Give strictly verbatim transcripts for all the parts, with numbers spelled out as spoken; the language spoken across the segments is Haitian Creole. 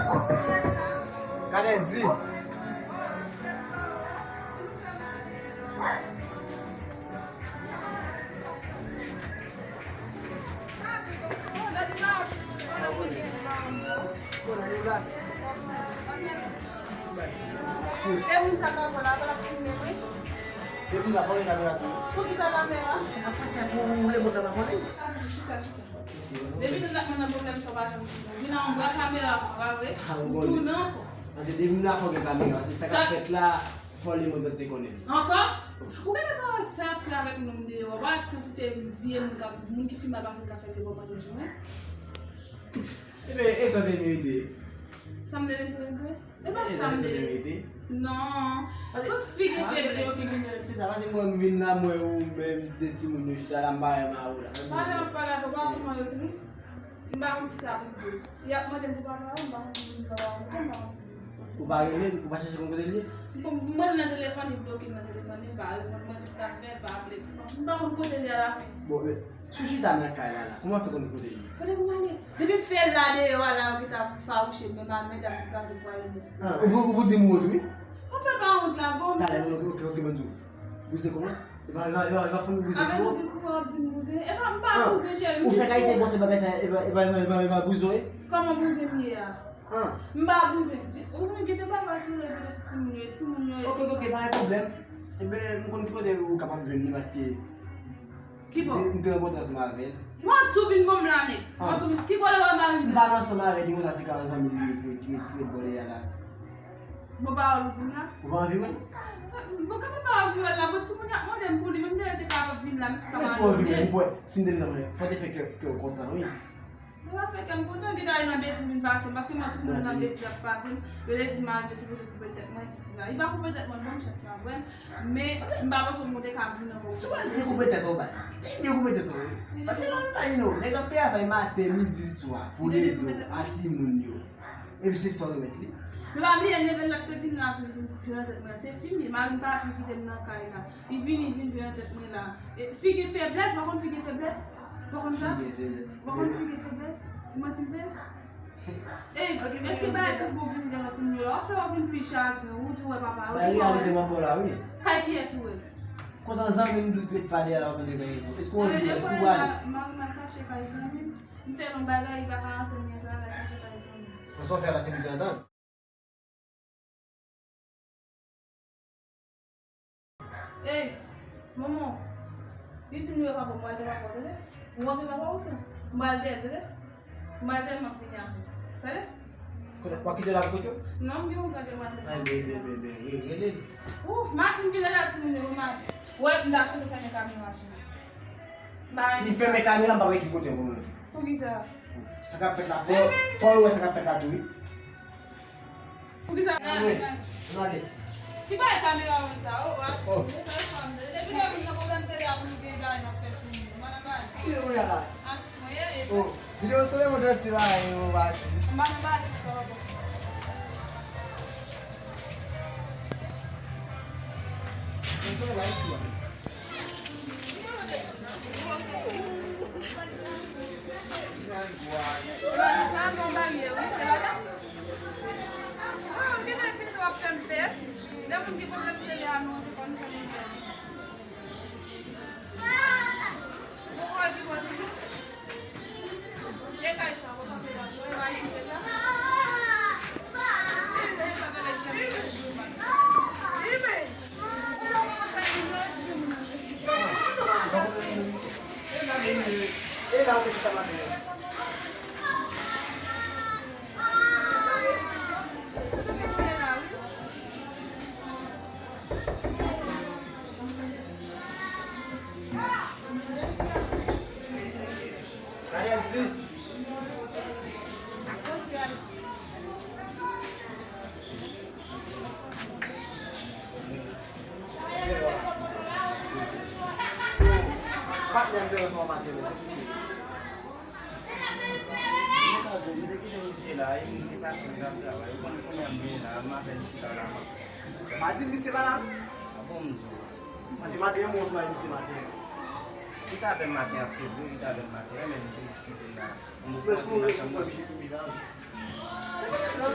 Gade di. E moun sa ka vòlè, pa l ap filme mwen. Depi la, fòk gen kamera tou. Poukisa kamera? Sa k ap pase ak ou, lemonn nan pa konnen. Chita, chita. Depi nou nan pwoblèm sa, w pa janm chita. Vin nan yon bra kamera, pa vre? Ou tounen ankò. Paske depi m la, fòk gen kamera. Se sa k ap fèt la, fò lemonn antye konnen. Ankò? Ou genlè pa wè selfie avèk nou deyò. Ou pa wè kantite vye moun k ap, moun ki pi mal pase k ap fè de bò pandan jounen? Ebyen, e sa w te merite. Sa m te merite? E pa sa m te merite. Non. Sou figi feblès. Pase mwen m vin la, mwen ou menm de timoun yo chita la, m pa wè Maro la. Pale, m ap pale avè w, ou pa wè kòman yo tris? M pa konn kisa pou m di w. Si y ap mande m pou papa yo, m pa konn si m pou papa yo, m pa konn si m pou... Ou pa rele l, ou pa chèche konn kote l ye? Bon, m rele nan telefòn, li bloke m nan telefòn, li pa reponn mwen, tout sa m fè, li pa aple. M pa konn kote l ye alafen. Bon, men, si w chita nan kay la, la, kòman w fè konn kote l ye? Kote pou m ale? Depi m fè l la deyò a la, yo gentan ap fawouche m, men m al medam ki kraze fwaye nèg sa. Ah, ou pou, ou pou di m wont, wi? Ou fè pa wont la, bon. Talè, ok, ok, ok, ban m di w. Bouzen kò w. E pa, e pa, e pa, e pa fanmi bouzen kò w. Avèk ou ki kouran w ap di m bouzen. E pa, m pa bouzen, cheri. Ou fè kalite bon se bagay sa, e pa, e pa, e pa, e pa, e pa bouzen w ye? Kòman bouzen m ye a? Ah. M pa bouzen. Ou konnen gen de bagay sou rezo sou timoun yo, timoun yo. Ok, ok, ok, pa gen pwoblèm. Ebyen, m konn ki kote ou kapab jwenn li paske Ki bò? M te rankontre ansanm avè l. Mwen tou vin bon m la nèg. Mwen tou vin. Ki bò lè w wè mari m? M pa t ansanm avè l, li konsa se ka yon zanmi m li ki ret, ki ret, ki ret bò dèyè la. Bon pawòl ou di m la. Ou pa anvi wè l? Bon, kòman m pa anvi wè l la? Bon, timoun y ap mande m pou li, menm lè l te ka vin la, misye pa... Men si w anvi wè l, m kwè, si m te vin la, fò w te fè kè, kè w kontan, wi. Mwen pa fè kè m kontan, gen dayè nan betiz vin pase m, paske mwen tout moun nan betiz ap pase m, yo te di m al te sipoze koupe tèt mwen, sesi la. Li pa koupe tèt mwen, ban m chans la, vre. Men, m pa panse moun te ka vin ankò. Si w al te koupe tèt ou, bay. Te byen koupe tèt ou, wi. Paske lè w imajine w, nèg ap travay maten, midi, swa, pou l ede w a timoun yo. Epi se sa w remèt li. Men pa bliye, neve l la te vin la pou, pou, pou nan tèt mwen. Se fim li, mari m pati kite m nan kay la. Li vini, li vin pran tèt mwen la. E, figi feblès, w pa konn figi feblès? W pa konn sa? Figi feblès. W pa konn figi feblès? Manti m fè? Ey, èske bagay ki pou vini nan manti m yo la? W ap fè yo vin pi chagren, ou di w wè papa yo. Bay reyalite m ap ba w la, wi. Kay kiyès ou wè? Kontan zanmi m dout ret pale a la, w ap mande kay rezon. Èske w anvi wè l? Èske w prale? Mari m al kache kay zanmi m. M fè yon bagay, li pa ka antann mwen sa, l al kache kay zanmi m. Konsa w fè la, se pou l te antann. Ey, manman, li di m li wè papa m, m pral dèyè papa w, tande? Ou anvi papa w, tande? M pral dèyè l, tande? M pral dèyè l, m ap vini avè w, tande? Kote, w ap kite l avèk yo? Non, m gen yon gran demwazèl. Ay, ben, ben, ben, ben, re-, rele l. Ou, Martine vin la, timoun yo, mari. Wè, m ta sipoze fèmen kamera sou mwen. Si m fèmen kamera, m p ap wè ki kote w pou mwen. Poukisa? Sa k ap fèt la, fò, fò yo wè sa k ap fèt la tou, wi. Poukisa? Anmwey, gade. Ki bay kamera moun sa, o, o, atis. Oh. Depi lè moun nan pwoblèm serye a pou nou gen bagay n ap fè pou nou. Mwen nan bagay. Si, ou la la. Atis mwen ye, e. Oh, videyo sou le mond antye la, e, o, atis. Mwen nan bagay, papa. Mwen nan bagay, papa. Gade Alti. Patnè m te wè kòman patnè m te pase. Mwen te kite misye la, e moun ki pase m t ap travay. Ou konn kounye a m vini la, m apèn chita la. Maten misye pa la? A bon, m di w. Paske maten an, mwen, se pa misye maten an. Li t avè m maten an, se vre, li t avè m maten an, men m te diskite la. Mwen, se mwen ki pran misye pou bizar.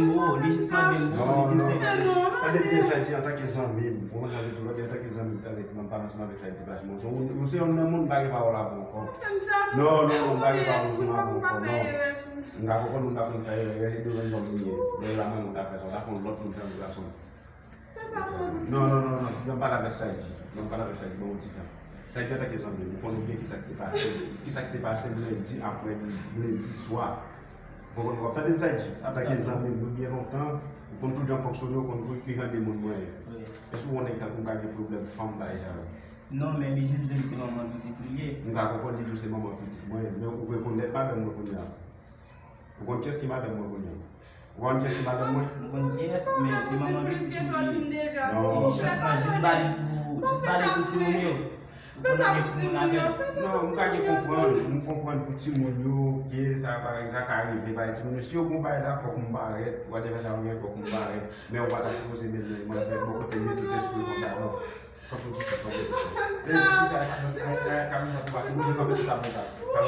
m pou ou, li jis mande m pou ou, li di m se vre. Tande byen, Saïdji, antanke zanmi m, ou konprann sa m di tou, antanke zanmi m, tande, nan pa ansanm avèk Saïdji Plasmon. Ou se youn nan moun m pa gen pawòl avè w ankò. Non, non, non, m pa gen pawòl ansanm avè w ankò, non. M ka konprann moun ta konn fè erè, e de menm jan m ye. Lè la mwen moun ta fè sa, ta konn lòt moun tankou gason. Non, non, non, non, nan pale avèk Saïdji. Nan pale avèk Saïdji, ban yon ti tan. Saïdji antanke zanmi, ou konn byen kisa ki te pase. Kisa ki te pase lendi apre lendi swa. Ou konprann, w ap tande m, Saïdji? Antanke zanmi m, nou byen lontan, ou konn tout jan fonksyone, ou konn ki jan de moun mwen ye. Èske ou wè yon nèg tankou m ka gen pwoblèm fanm bagay sa yo? Non, men li jis di m se manman pitit li ye. M ka konprann li di w se manman pitit mwen, men ou rekonèt madanm mwen kounye a. Ou konn kiyès ki madanm mwen kounye a? Ou konn kiyès ki madanm mwen? M konn kiyès, men se manman pitit li ye. Non. Chans mwen jis ba li pou, jis ba li pou timoun yo. Ou konn gen timoun avè l. Non, m ka gen konprann, m konprann pou timoun yo, ke sa pa, sa ka rive, bay timoun yo. Si yo gon bagay la, fòk m parèt. Whatever sa yo gen, fòk m parèt. Men ou pa ta sipoze met men, mwen se bò kote m met tout espri konsa, non. Fòk nou di sa, fòk nou di sa. Lè nou di sa, kamera pou pase, nou di kanpe sou tab mwen sa. Sa fè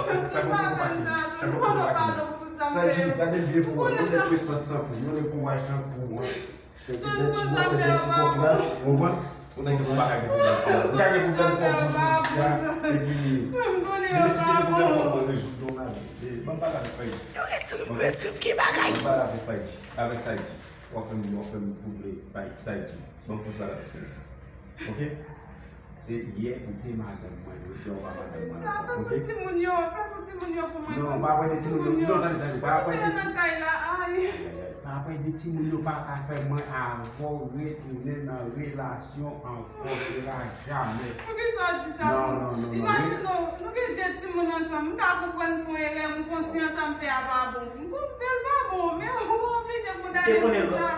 pou pati, sa fè pou pati. Sa di, gade byen pou wè, kote presans tankou, yon kouraj tankou, hein. Fè ti, fè ti, fè ti kontra, ou konprann? Ou nèg ki pa ka gen pwoblèm. Ou ka gen pwoblèm kòb ou jodi a, epi, depi si te gen pwoblèm kòb ou rezoud nan lavi. Ban m pale avèk Fayji. Yo retire, yo retire, gen bagay. Ban m pale avèk Fayji. Avèk Saïdji. W ap fè m, w ap fè m double Fayji. Ban m fè ti pale avèk Saïdji. Ok? Se yè ou te madanm mwen, jodi a ou pa madanm mwen ankò, ok? Fè pou timoun yo, fè pou timoun yo pou mwen. Non, pa pran de timoun yo. Non, tande, tande, pa pran de timoun yo. Nan kay la, ay. Ay, ay, ay. Pa pran de timoun yo, pa ka fè mwen avè w retounen nan relasyon ankò, sera jamè. Poukisa w di sa? Non, non, non, non. Imajine w, nou gen de timoun ansanm, m ka konprann fè yon erè, m konsyan sa m fè a pa bon. M konsyan l pa bon, men ou pa oblije pou w ta di sa.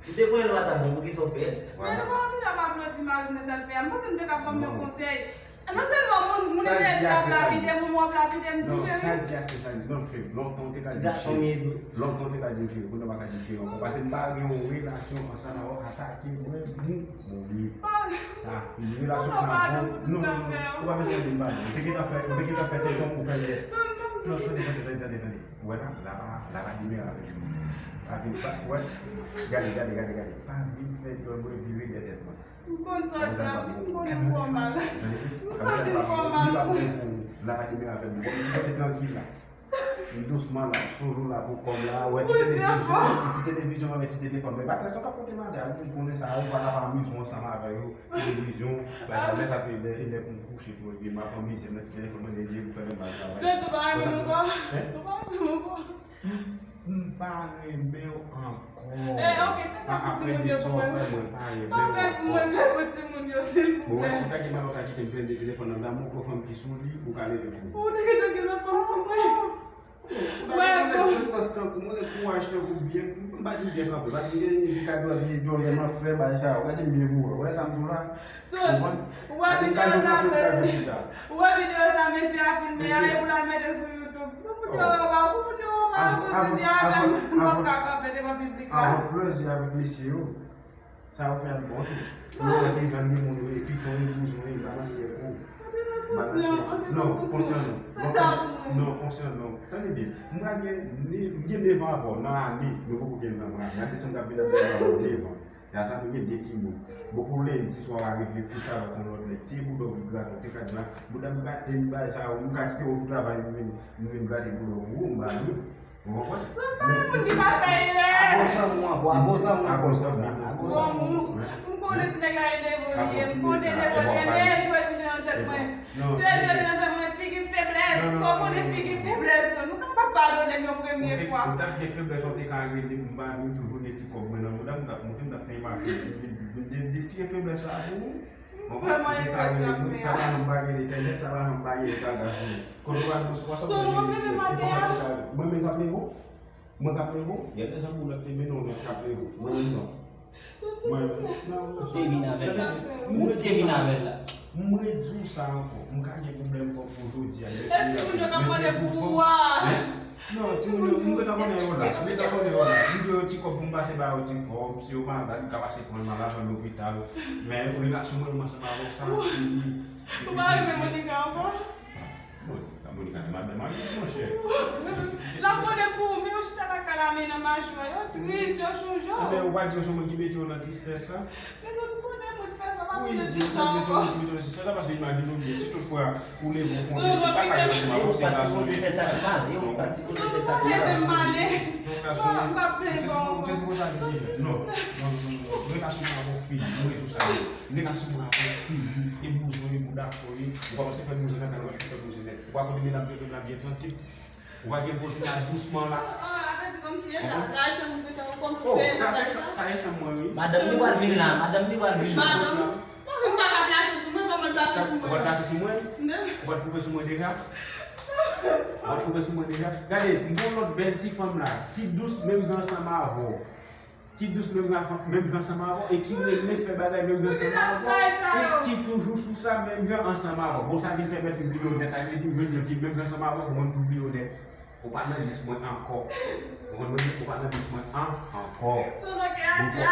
M te konnen l pa t ap bon, poukisa w fè l? Men nou pa oblije ap aplodi mari m nan sa l fè a. M panse nou te ka ban m yon konsèy. Non sèlman moun, moun entèlèt la ap lapide m, ou m w ap lapide m tou, cheri. Sa l di a se sa l di. Non, cheri, lontan w te ka di m cheri. Lontan w te ka di m cheri, kounye a w pa ka di m cheri ankò. Paske m pa gen yon relasyon ansanm avè w, atake mwen, nou mouri. Sa fini. Relasyon pa bon. Non, non, non. Ou pa bezwen di m pa bon. Ou te gentan fè, ou te gentan fè tèt ou pou fè l dèt. Non, tande, tande, tande, tande, tande. Ou wè la, la pa, la pa demere avèk nou. Pa vin, pa, wè, gade, gade, gade, gade. Pa vin fè djòl mwen vire dèyè tèt mwen. M konn sa w di a, m konnen m fè w mal. M santi m fè w mal. Li pa bon pou ou. La pa demere avèk nou. Bon, m te trankil la. M dousman la, solo la pou kòm la. Wè, ti televizyon, ti televizyon, wè, ti telefòn. Men pa kèsyon k ap pote malè a, ou jis konnen sa, ou pa ka pa amize w ansanm avè yo. Televizyon, la, sa, lè sa, lè, lè pou m kouche, pou epi m ap anmize m nan ti telefòn mwen, Dye pou fè m al travay. Dye pa renmen nou ankò. Dye pa renmen nou ankò. M pa renmen w ankò. Eh, ok, fè sa pou timoun yo pou mwen. Pa fè l pou mwen, fè pou timoun yo, silvouplè. Bon, wè, si w ta gen malè, w ta kite m plenn de telefòn nan, damou, ou pran fanm ki sou li, ou ka leve pou mwen. Ou te gentan gen lòt fanm sou mwen. Ou ta gen prestans tankou mwen, gen kouraj tankou byen. M pa di byen kanpe, paske gen nèg ki ka di w di djòl lè m ap fè bagay sa yo. Gade m byen pou wè. Wè sa m di w la? Ou wè videyo sa, mesye a filme a, e pou l al mete sou YouTube. Pou moun yo wè, pou moun yo wè, pou moun yo wè, m p ap ka kanpe devan piblik la. Avan plezi avèk mesye yo. Sa yo fè a bon tou. Yo wè deja gen moun yo, epi ton yo bouzwen, yo balanse pou. Balanse. Non, konsyan non. Non, konsyan non. Tande byen. M pral gen, m gen nèf an ankò, nan ane, nou poko gen nan mwa. Nan desanm k ap vin la, m gen nèf an. Gade sa, nou gen de timoun. Bon, pou lendi swa w arive kouche avèk yon lòt nèg. Si e bouda w ki grate w, te ka di la, bouda m grate m, bagay sa yo, m ka kite w jou travay, m vin, m vin grate bouda w pou ou, m ba nou. Ou konprann? Sa pa yon moun ki pa fè erè. Abò zanmi w ankò, abò zanmi w ankò sa. Abò zanmi w. M konnen ti nèg la e devoliye, m konnen devoliye, men e jwe l vin nan tèt mwen. Se jwe l vin nan tèt mwen, figi feblès. Fò w konnen figi feblès yo. Nou ka pa padone m yon premye fwa. Ou t ap gen feblès, ou te ka rele m, m ba nou toujou de ti kòb mwen nan bouda m, m t ap monte, m t ap fè mache, vin, vin, vin, vin detire feblès sa pou ou. Ou konprann? Ou te ka rele m, sa pa janm pa gen entènèt, sa pa janm pa gen bagay sou. Kote w al nan swa sa, ou te ka rele m. Mwen menm k ap leve w? Mwen k ap leve w? Gen lè zanmi w la te mennen w lòt k ap leve w. Mwen menm non. Mwen menm non. Ou te vin avè l. Ou te vin avè l la. Mwen di w sa ankò. M ka gen pwoblèm kòb pou jodi a. E timoun yo k ap mande pou ou a. Non, timoun yo, m gentan konnen yo la. M gentan konnen yo la. M di yo ti kòb pou m pase ba yo ti kòb. Si yo malad, m ka pase pran l, m al lajan lopital. Men relasyon mwen menm ansanm avè w sa fini. Ou pa renmen Monica ankò? Bon, la Monica te mal bèl maryaj, monchè. L ap mande m pou ou, men yo chita lakay la, men nan machwa, yo tris, yo chonje w. Ebyen, ou pa di yo se mwen ki mete yo nan tristès la? Mezanmi, m konnen moun fè sa, pa bezwen di sa ankò. Wi, se mwen ki mete yo nan tristès la, paske imajine w byen, si toutfwa ou leve w fè yon nèg ki pa ka rete ansanm avè w, se yon gason li ye. Yo pa t sipoze fè sa ki mal, yo pa t sipoze fè sa ki mal. Yo pa t sipoze fè sa ki mal. Non, m p ap plenn ankò. Ou te sipoze al di deja. Non, non, non, non, non. Relasyon mwen avè w fini, mwen di w sa. Relasyon mwen avè w fini, e bouzwen, e bouda fò ye, ou pa panse fè bouzwen nan kay la, fè bouzwen nèt. Ou pa konnen medam yo la byen trankil. Ou pa gen bouzwen la dousman la. Ah, ah, apre di kòmsi e la, la chanm ou gentan, ou kòmsi se la. Oh, sa se, sa se chanm mwen, wi. Madanm li pral vini la, madanm li pral vini. Madanm, mwen pa ka plase sou mwen, kòman plase sou mwen? Ou pa plase sou mwen? Non. Ou pa koupe sou mwen deja? Ou ap twouve sou mwen deja. Gade, m gen yon lòt bèl ti fanm la, ki dous menm jan ansanm avè w. Ki dous menm jan, menm jan ansanm avè w, e ki renmen fè bagay menm jan ansanm avè w, e ki toujou sou sa menm jan ansanm avè w. Bon, sa vin pèmèt m vin onèt, sa vle di m jwenn yon ki menm jan ansanm avè w, bon, m tou vin onèt. Ou pa nan lis mwen ankò. Ou konprann mwen? Ou pa nan lis mwen an, ankò. Bon, bon, kay ese